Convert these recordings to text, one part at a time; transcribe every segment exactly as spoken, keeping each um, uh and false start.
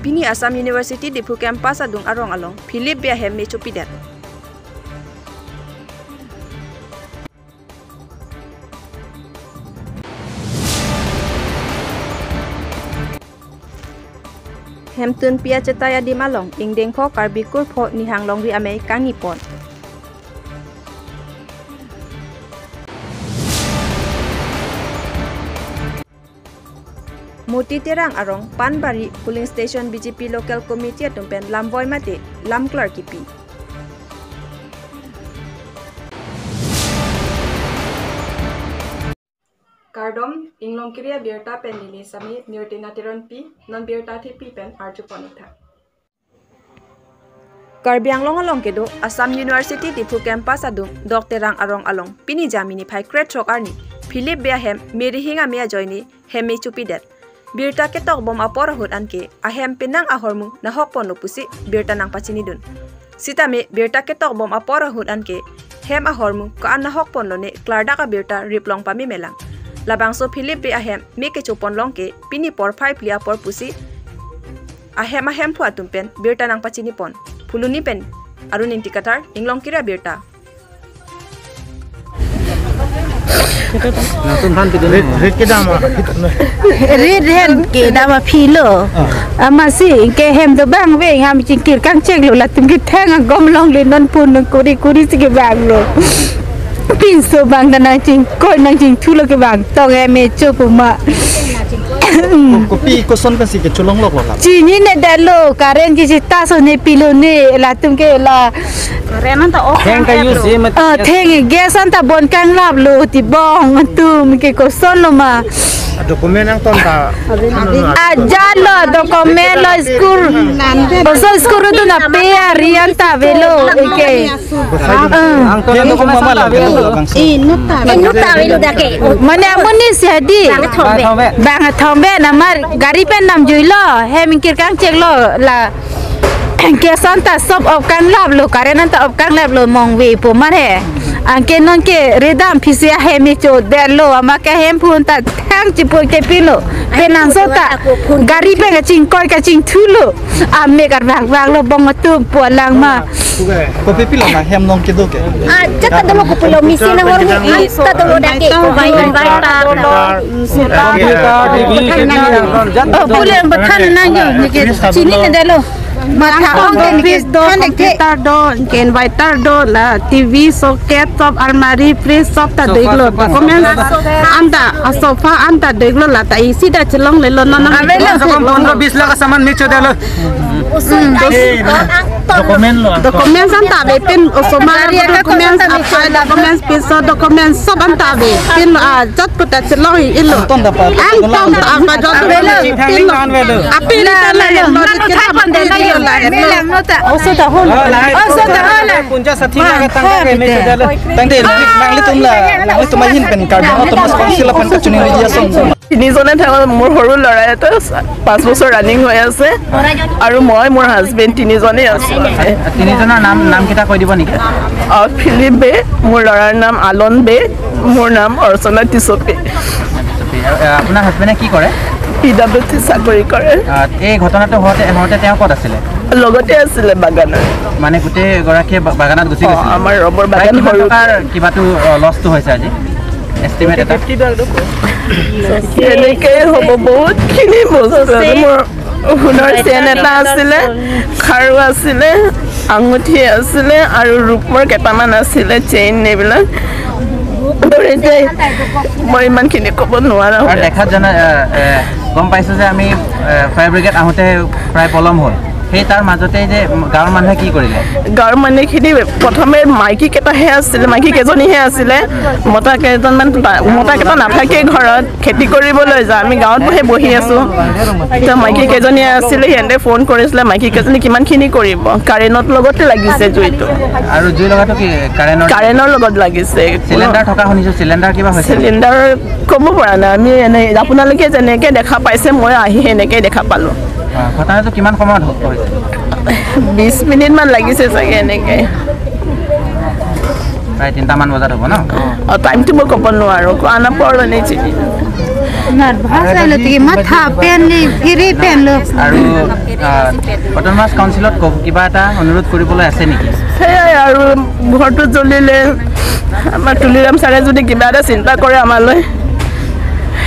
Pini Assam University Diphu campus adung arong along Philip Bey ahem me chopidet. Hemtun pi achetai adim along ingdeng pho Karbi kur pho nihang longri amei kangni pon. Moti Terang arong Panbari polling station B J P local committee atum pen lamvoi mate lamklar kipi. Kardom, Inglongkiri abirta pen neli Sami Nirtina Teronpi, non birta thepi pen arju pon-ik tha. Karbi Anglong along kedo Assam University Diphu campus adung Dok Terang arong along pini Jami niphai krethrok arni Philip Bey ahem me rihing amei ajoine hem me chopidet. Birta ketok bom apor ahut anke ahem penang ahormu nahok ponlo pusi birta nangpachinidun. Sitame birta ketok bom apor ahut anke hem ahormu ko-an nahok ponlone klardak abirta riplong pamemelang. Labangso Philip Bey ahem me kecho ponlong ke pini porphai phli apor pusi ahem ahemphu atum pen birta nangpachini pon. Phuloni pen Arun Ingti Kathar, Inglongkiri abirta. Langsung than kita. Rate, rate kedam ah. Rate hen kedam aphi lo. Ah. Amatsi ke hem dobang ave, ham chingkir kangchek lo, latum kethang agom longle, non pun nang kuri kuri si kevanglo. Pinso abang ta nangchingkoi nangchingthulo kevang tong hem me cho pu ma. Ko-, kopi koson pensi kecholonglok lo la? Chininedetlo, current kechita so ne pilone, latum ke la. Current anta off. Theng ka use je mat. Ah, theng gas anta bon kanglaplo, tibong atum ke kosonlo ma. Document angton ta. Ajatlo, document lo school. Oso school tu na pe ari anta avelo, eke. Ah. Angton document mama la. Inut ta. Inut ta avelo dak ke. Mane amonit si hadi. Bang thombe. Bang thombe namar gari pen namjuilo. Hem ingkir kangcheklo la. Gas anta sop off kanglaplo, current anta off kanglaplo mongve pu mane. Anke non ke redam phisi ahem me chodetlo, amat ke hemphu anta thang chipo kepilo. Penang so ta gari pen kachingkoi kachingthulo. Amek arvang vanglo bong atum pu alang ma. Kopi pilo ma hem along kedo ke? Ah, jat ta dolo kopilo misi nang hor mu, ah, ta dolo dak ke. Ko bai invite ta. Computer, T V, Oh, pule ang bathan nang yo, ni ke chininedetlo. Matha ong ke office do, computer do, ke inverter do, la T V, socket, sob almari, fridge, sob ta deglo. Documents anta, ah, sofa anta deglo la ta isi ta chelonglelo non. Avelo. Kama se kom pondro bis lakh ka saman me chodetlo. Documents anta ave pin osomar documents, apar documents, piso documents sob anta ave pin, ah, jat puta chelong ilo. Angton ta apa jat pin lo. Apin ta la lo. Oso ta hol. Oso ta hol. Punja sathi lakh tangka ke me chodetlo. Tangte nanglitum la, nanglitum ahin pen Karbi Anglong Autonomous Council pen kachini media song. তিনিজনে থাকোঁ, মোৰ সৰু ল'ৰা এটা পাঁচ বছৰ ৰানিং হৈ আছে আৰু মই, মোৰ হাজবেণ্ড, তিনিজনেই আছোঁ। তিনিজনৰ নাম, নামকেইটা কৈ দিব নেকি? আহ, ফিলিপ বে, মোৰ ল'ৰাৰ নাম আলন বে, মোৰ নাম অৰ্চনা টিচপে। আহ, আপোনাৰ হাজবেণ্ডে কি কৰে? পি ডাব্লিউ ডি চাকৰি কৰে। আহ, এই ঘটনাটো হওঁতে, হওঁতে তেওঁ ক'ত আছিলে? লগতে আছিলে বাগানৰ। মানে গোটেই গৰাকীয়ে বা-, বাগানত গুচি অ, গৈছিলে? আমাৰ ৰবৰ প্ৰায় বাগান কিমান সৰু। টকাৰ কিবাটো, অ, লছটো হৈছে আজি? এষ্টিমেট এটা? এনেকেই হ'ব, বহুতখিনি বস্তু আছে। মোৰ সোণৰ চেইন এটা আছিলে, খাৰু আছিলে, আঙুঠি আছিলে আৰু ৰূপৰ কেইটামান আছিলে, চেইন এইবিলাক। ধৰি যায়। মই ইমানখিনি ক'ব নোৱাৰো। আৰু দেখাত জনা, এ, এ, গম পাইছো যে আমি, এ, ফায়াৰ ব্ৰিগেড আহোঁতে প্ৰায় পলম হ'ল। সেই তাৰ মাজতে যে গাঁৱৰ মানুহে কি কৰিলে? গাঁৱৰ মানুহখিনি প্ৰথমে মাইকী কেইটাহে আছিলে, মাইকী কেইজনীহে আছিলে, মতা কেইজনমান, মতা কেইটা নাথাকে ঘৰত। খেতি কৰিবলৈ যায়, আমি গাঁৱত বহি, বহি আছো। তো মাইকী কেইজনী আছিলে, সিহঁতে ফোন কৰিছিলে, মাইকী কেইজনী কিমানখিনি কৰিব, কাৰেণ্টৰ লগতে লাগিছে জুইটো। আৰু জুই লগাটো কি কাৰেণ্টৰ? কাৰেণ্টৰ লগত লাগিছে। চিলিণ্ডাৰ থকা শুনিছো, চিলিণ্ডাৰ কিবা হৈছে? চিলিণ্ডাৰ ক'ব পৰা নাই, আমি এনে আপোনালোকে যেনেকে দেখা পাইছে, মই আহি সেনেকে দেখা পালো। অ, ঘটনাটো কিমান সময়ত হ-, হৈছে? বিশ মিনিট মান লাগিছে চাগে এনেকে। প্ৰায় তিনিটামান বজাত হ'ব ন? অ, টাইমটো মই ক'ব নোৱাৰো, কোৱা নাপালো নে চিনি। Nat bhasa lo tiki matha pen ni phiri pen lo. আৰু, আহ, অট'নমাছ কাউন্সিলত ক-, কিবা এটা অনুৰোধ কৰিবলৈ আছে নেকি? সেয়াই আৰু, ঘৰটো জ্বলিলে আমাৰ তুলিৰাম ছাৰে যদি কিবা এটা চিন্তা কৰে আমালৈ,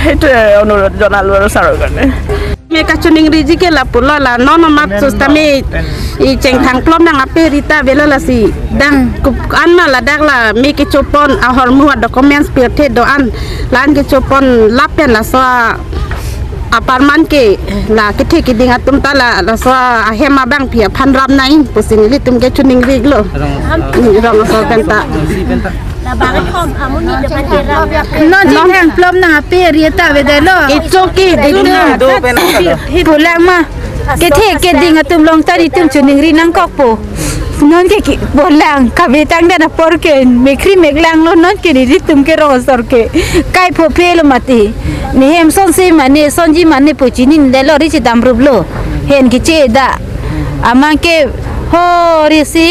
সেইটোৱে অনুৰোধ জনালোঁ আৰু ছাৰৰ কাৰণে। Me kachoningri ji ke lapulo la non mat sus tame i chengthang plom nang ape rita velo lasi dang kup an ma ladak la me kechopon ahormu a documents pirthe do-an lan kechopon lapen laso a apartment ke la kethe keding atum ta la laso ahem abangpi aphan ram nang pusi nelitum ke choningri lo. Rong, rong so penta. Non chengthang plom nang ape rita vedelo. Ichoki, ichoki. Pulang ma. Kethe keding atum along ta nelitum choningri nangkokpo. Non ke ki pulang kave tangdet apor ke mekri meklang lo, non ke nelitum ke rong asor ke kai pho phe lo mati. Nehem sonsi mane sonji mane pu chinine lo ri chedam rup lo. Hen keche da. Amang ke ho risi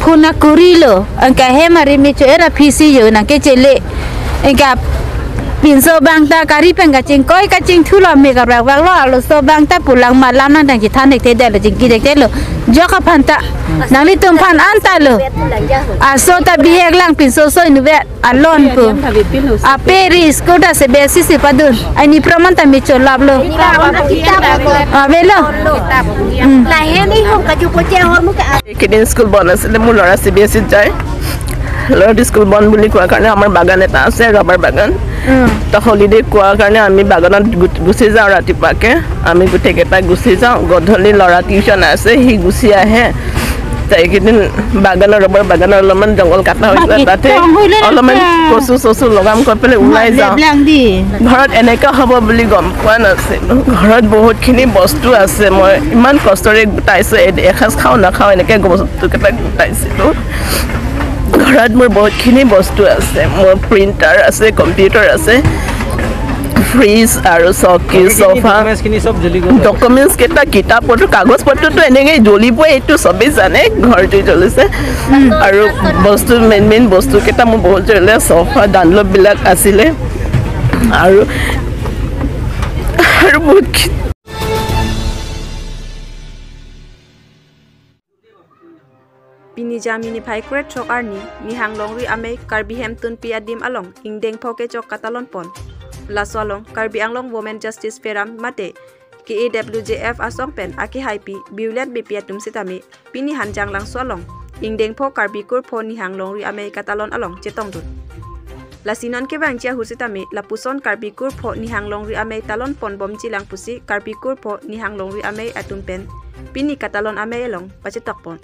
phuna kuri lo. Anke hem ari me cho era phisi yo nang kechele. Anke pinso abang ta kari pen kachingkoi kachingthu lo me karak vak lo arloso abang ta pulang ma lam nang dang chithan dekte det lo chingki dekte lo. Jok aphan ta nanglitum aphan an ta lo. Aso ta bihek lang pinso soi nuvet alon ko. Ape ri school ta C B S E si padun. Aini proman ta me cholap lo. Avelo. Hmm. Lahen ihum kaju poche ahormu ke. Kedin school bon asile, মোৰ ল'ৰা C B S ইত যায়। ল'ৰাটো স্কুল বন্ধ বুলি কোৱাৰ কাৰণে আমাৰ বাগান এটা আছে, ৰবাৰ বাগান। উম। তো হলিডে কোৱাৰ কাৰণে আমি বাগানত গু-, গুচি যাওঁ ৰাতিপুৱাকে। আমি গোটেইকেইটা গুচি যাওঁ। গধূলি ল'ৰা টিউচন আছে, সি গুচি আহে। তো এইকেইদিন বাগানৰ, ৰবাৰ বাগানৰ অলপমান জংঘল কাটা হৈছে, বাকী তাতে জংঘল অলপমান আছে। কচু চচু লগাম কৈ পেলাই ওলাই যাওঁ। বেবলাং দি। ঘৰত এনেকা হ'ব বুলি গম পোৱা নাছিলোঁ। ঘৰত বহুতখিনি বস্তু আছে, মই ইমান কষ্টৰে গোটাইছোঁ, এ-, এসাঁজ খাওঁ নাখাওঁ এনেকে বস্তুকেইটা গোটাইছিলোঁ। ঘৰত মোৰ বহুতখিনি বস্তু আছে, মোৰ প্ৰিণ্টাৰ আছে, কম্পিউটাৰ আছে, ফ্ৰিজ আৰু চকী, চফা। ডকুমেণ্টছখিনি চব জ্বলি গ'ল। ডকুমেণ্টছ কেইটা, কিতাপ পত্ৰ, কাগজ পত্ৰটো এনেকেই জ্বলিবই, এইটো চবেই জানে ঘৰটো জ্বলিছে। আৰু বস্তু, মেইন মেইন বস্তুকেইটা মোৰ বহুত জ্বলিলে, চফা ডানলপবিলাক আছিলে আৰু, আৰু বহুত খি- Pini Jami niphai krethrok arni, Nihang Longri Amei Karbi Hemtunpi Adim along ingdeng pho kechok katalon pon. Laso along Karbi Anglong Women Justice Forum mate K A W J F asong pen akehaipi Biulet Beypi atum sitame pini Hanjanglangso along ingdeng pho Karbi Kurpho Nihang Longri Amei katalon along chetongdun. Lasi non kevangji ahut sitame lapuson Karbi Kurpho Nihang Longri Amei talon ponbomji lang pusi Karbi Kurpho Nihang Longri Amei atum pen pini katalon amei along pachetok pon.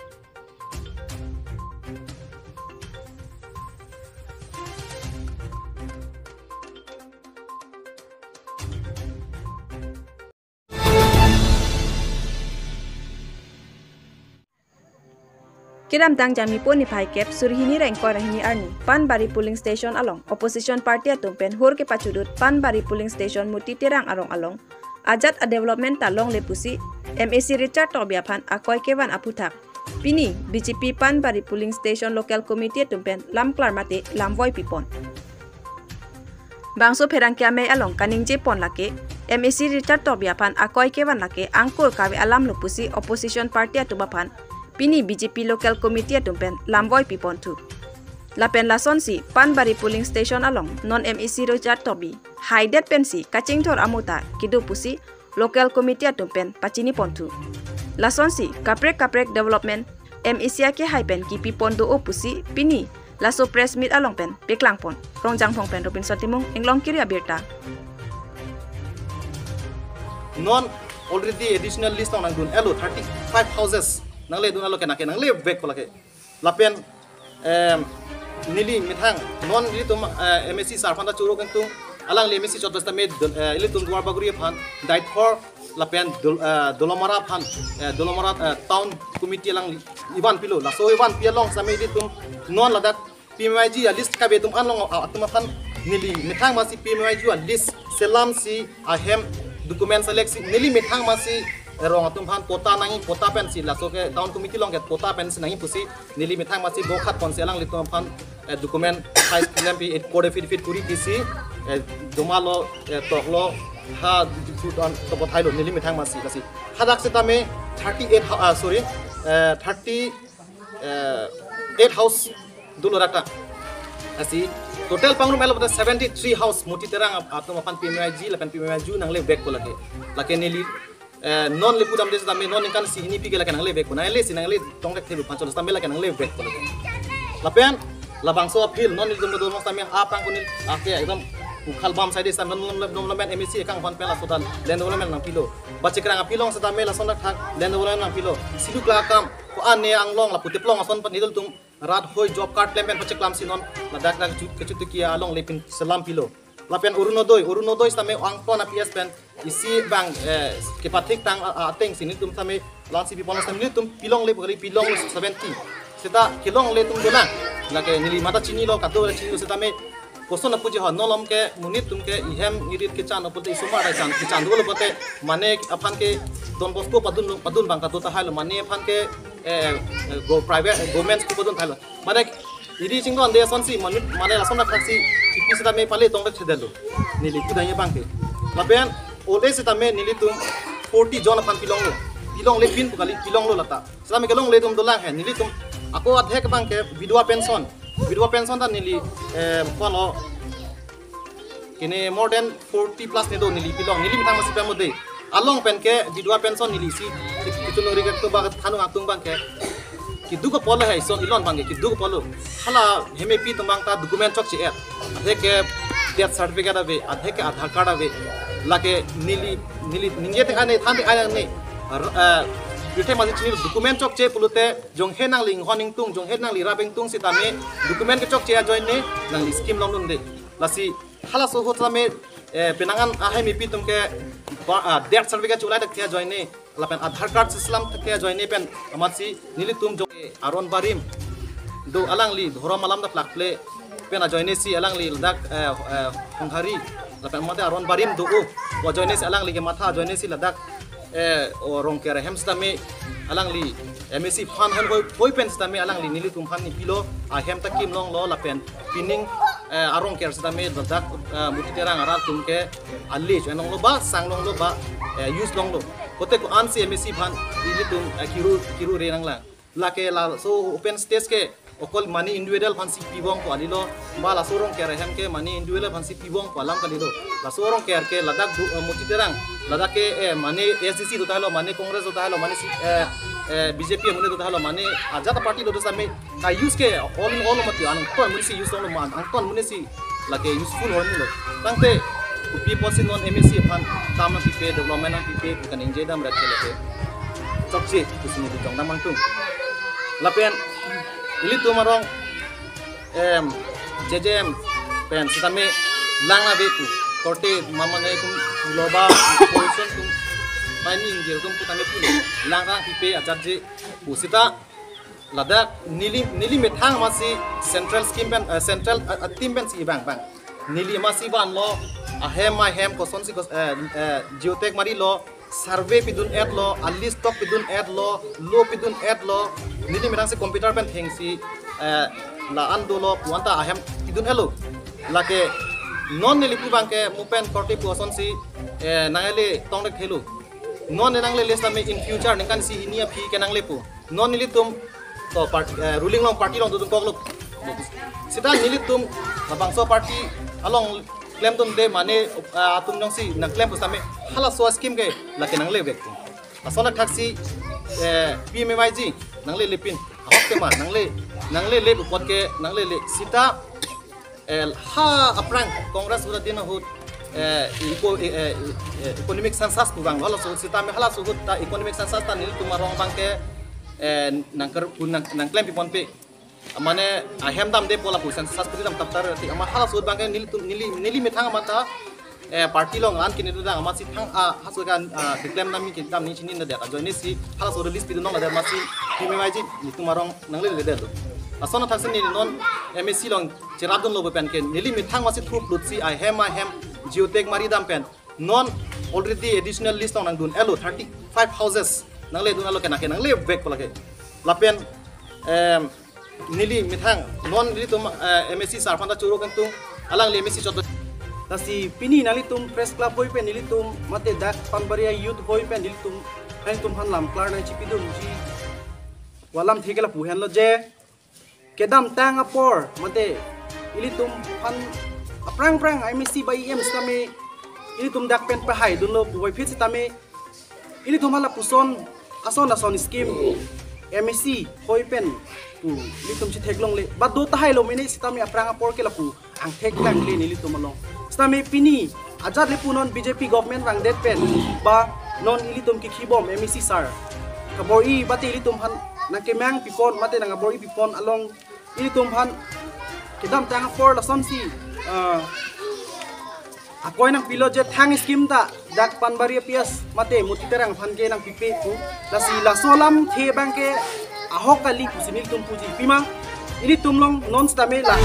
Kedamtang Jamipo niphai kep suri hini ra ingkoi ra hini arni Panbari polling station along opposition party atum pen hur kepachudut Panbari polling station Muti Terang arong along ajat a development ta longle pusi M A C Richard Tokbi aphan akoi kevan aphuthak pini B J P Panbari polling station local committee atum pen lamklar mate lamvoi pipon. Bangso pherangke amei along kaningje pon lake, M A C Richard Tokbi aphan akoi kevan lake angkur kave alam lo pusi opposition party atum aphan pini B J P local committee atum pen lamvoi pipon thu. Lapen lasonsi Panbari polling station along non M A C Richard Tokbi haidet pensi kachingthur amo ta kedo pusi local committee atum pen pachini pon thu. Lasonsi kaprek kaprek development M A C akehai pen kipi pon do-o pusi pini laso press meet along pen paklang pon. Rongjangphong pen Robinson Timung, Inglong Kiri abirta. Non already additional list nangdun-elo, thirty-five houses nangledun-elo, kena ke nanglevekpo lake. Lapen, em, neli methang non ilitum, eh, M A C sir aphan ta choro kangtung, alangli M A C chot sitame dol-, eh, ilitum Duar Bagori aphan, Deithor lapen Dol-, eh, Dolamara aphan, eh, Dolamara, eh, town committee alangli ivan pilo. Laso ivanpi along sitame ilitum non ladak P M A Y G a list kave atum along, ah, atum aphan neli methang masi P M A Y G a list selamsi ahem document select si neli methang masi rong atum aphan patta nangji, patta pensi laso ke town committee along ke patta pensi nangji pusi neli methang masi bokhat ponsi alanglitum aphan, eh, document size lempi eight code affidavit kuri pisi, eh, domalo, eh, toklo, Ha, to bothai lo, neli methang masi, lasi. Hadak setame thirty-eight, hou- ah, sorry, eh, thirty, eh, eight house dolo dak ta. Lasi, total pangrum elo bote seventy-three house, Moti Terang ap- atum aphan P M A Y G, lapen P M A Y G nangle vekpo lake. Lake neli, eh, non le pudamde setame, non ningkan isi hini pi ke lake nangle vekpo, nangle si nangle tongthek thelu phan cholo setame lake nangle vekpo lake. Lapen, labangso appeal, non nelitum do setame, apang kunil, ake, ekdom, ukhal bam side setame, non, non, non, non, M A C akang hon pen laso ta, land development nangpilo. Bachikrang apilong setame, lason dak thak, land development nangpilo. Siduk la akam, ko-an ne anglong, lapu teplong ason pen nelitum, rat hoi job card klem pen pacheklam si non, ladak dak ju-, kechutuki along le pinselam pilo. Lapen Orunodoi, Orunodoi setame angton a P S pen, isi bang, eh, kepathik tang a, a, ateng si nelitum setame, lang si pipon setame nelitum pilongle pu kali, pilong seventy. Seta kelongle atum dolang. Lake neli mata chinilo, kado chinilo setame, koson apuji ho, nolom ke, monit atum ke, ihem irit kechan apote, isomar rai chan, kechan dolo pote, mane aphan ke, Don Bosco padun, padun bang kado tahai lo, mane aphan ke, eh, eh, go private, eh, government school padun tahai lo. Mane, iri chingdon de asonsi, mane, mane lason dak thaksi, ipi setame pale tongthek thedetlo. Neli kudanya bang ke. Lapen, ole setame nelitum forty jon aphan pilonglo. Pilongle pin pu kali, pilonglo lata. Setame kelongle atum dolang he, nelitum. Ako adhek bang ke, bidhwa pension. Bidhwa pension ta neli, eh, kono, kene more than forty plus ne do neli pilong, neli methang masi pamode. Along pen ke bidhwa pension neli si, itu nuri ke to bang thanu atung bang ke. Keduk apotlo he, ison ilon bang ke, keduk apotlo. Hala hem epi atum bang ta document chokche-et. Adhek ke death certificate ave, adhek ke Aadhaar card ave. Lake neli, neli, ningje te ane, than te ane ne. Ar-, eh, pirthe masi chinilo document chokche pulote, jonghe nangli inghon ingtung, jonghe nangli rap ingtung setame, document kechokche ajoine, nangli scheme longdunde. Lasi, halaso ahut setame, eh, penang an ahem epi atum ke, ba-, ah, death certificate chulai dak the ajoine, lapen Aadhaar card si selam the ajoine pen, amatsi nelitum jong, eh, Aron Barim, do alangli, dhorom alam dak plakple, pen ajoine si alangli ladak, eh, eh, Honghari, lapen mate Aron Barim do o, ajoine si alangli kematha ajoine si ladak, eh, o Rongker ahem setame alangli M A C fund han hoi, hoi pen setame alangli nelitum aphan ne pilo, ahem ta kim longlo lapen pining, eh, a Rongker setame ladak, eh, Moti Terang arat atum ke ale jo enlonglo ba, sang longlo ba, eh, use longlo. Kote ko-an si M A C aphan nelitum, eh, kiru, kiru re nanglang. Lake laso open stage ke okol mane individual aphan si pibom ko alilo, ba laso Rongker ahem ke mane individual aphan si pibom ko alam kalilo. Laso Rongker ke ladak do, eh, Moti Terang, ladak ke, eh, mane A S D C do tahai lo, mane Congress do tahai lo, mane si, eh, eh, B J P mane do tahai lo, mane ajat party do do setame, ka-use ke all in all mati angton amonit si use longlo ma, angton amonit si lake useful hormulo. Tangte kopi apotsi non M A C aphan kam nangpipe, development nangpipe, kaningje dam rat ke lake chokche, pusi neli jongdam angtung. Lapen ilitum arong, em, J J M pen setame lang ave pu. Korte mamane atum loba position atum, mining je atum pu tame pu lang nangpipe ajatje pu seta ladak neli, neli methang masi central scheme pen, eh, central, eh, eh, team pensi bang bang. Neli masi vanlo, ahem ahem kosonsi kos, eh, eh, geotag marilo, survey pidun-etlo, a list tok pidun-etlo, lo pidun-etlo, neli methang si computer pen thengsi, eh, la-an dolo pu anta ahem pidun-etlo. Lake non neli pu bang ke mo pen korte pu asonsi, eh, nangle tongthek thelo. Non ne nanglele setame in future ningkan isi hini aphi ke nanglepo. Non nelitum to part-, eh, ruling along party along dodun koklo. Seta nelitum labangso party along klemdunde mane, eh, atum jongsi nangklem pu setame halaso scheme ke lake nangle vek. Lason athaksi, eh, P M A Y G nanglele pin. Ahok tema nangle, nanglele pu apot ke nanglele seta, eh, ha aphrang Congress ura din ahut, eh, eco-, eh, eh, eh, economic census pu vanglo halaso ahut setame halaso ahut ta economic census ta nelitum arong bang ke, eh, nangker-, nang, nangklem piponpe. Mane ahem damde pu lapu census puri dam taptar ti ama halaso ahut bang ke nelitum, neli, neli methang amat ta, eh, party along an kini dudang amatsi thang a haso kan, ah, keklem nami kedam ni chini nadet ajoine si halaso ahut list pidun nangledet amatsi P M A Y G nelitum arong nangleledetlo. Lason athaksi neli non M A C along cherapdunlo pen ke neli methang amatsi thurplutsi ahem ahem geotag mari dam pen non already additional list along nangdun-etlo thirty-five houses nangledun-etlo ke nake nangle vekpo lake. Lapen, em, neli methang non nelitum, eh, M A C sir aphan ta choro kangtung alangli M A C chot Lasi pini nanglitum press club hoi pen ilitum mate dak Panbaria youth hoi pen ilitum nanglitum aphan lam klar nangchipidunji alamthe ke lapu henlo je kedamtang apor mate ilitum aphan aphrang aphrang MAC ba EM sitame ilitum dak pen pahaidunlo puvoiphit sitame ilitum aphan lapuson ason ason scheme MAC hoi pen pu ilitum chetheklongle ba do tahailo mene sitame aphrang apor ke lapu angthek lang le nelitum along. Sitame pini ajat le punon BJP government vangdet pen ba non ilitum kikhibom MAC sir kabor-i mate ilitum aphan nangkemang pipon mate nang kabor-i pipon along ilitum aphan kedamtang apor lasonsi ah, akoi nangpilo je thang scheme ta dak Panbaria PS mate Moti Terang aphan ke nangpipe pu. Lasi laso alamthe abang ke ahok kali pusi nelitum puji pima ilitum along non sitame la